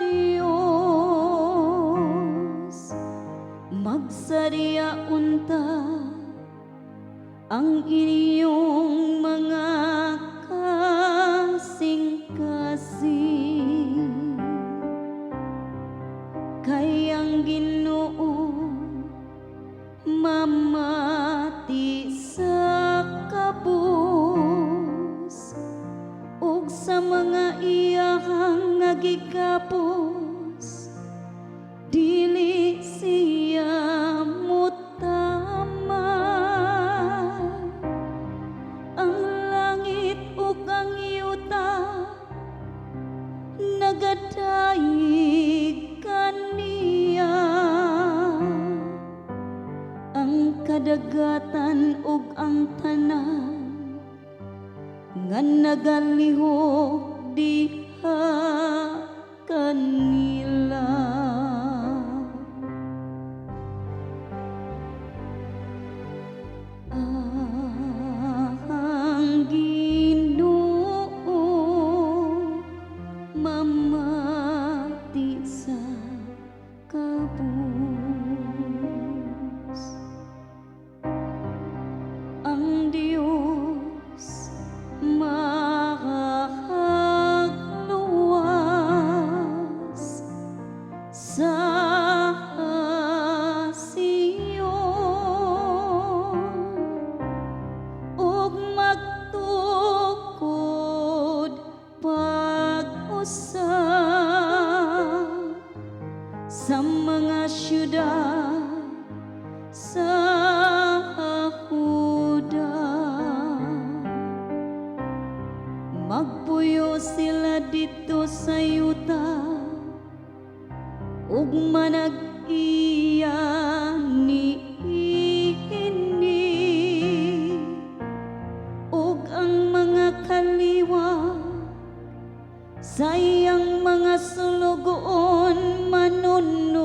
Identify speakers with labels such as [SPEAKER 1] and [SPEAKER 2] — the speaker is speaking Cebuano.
[SPEAKER 1] Dios. Magsadya unta ang inyong mga kasing-kasing, kay ang Ginoo mamati sa kabus ug sa mga iyahang nga gigapos dili siya mutaman. Ang langit ug ang yuta nagadayeg kaniya, ang kadagatan ug ang tanan nga nagalihok diha kanila. Ang Ginoo mamati sa kabus. Ang Dios makakluwas sa Sion ug magtukod pag-usab sa mga syudad sa Juda. Magpuyo sila didto sa yuta ug manag-iya niini, ug ang mga kaliwat sa iyang mga sulugoon manunuman.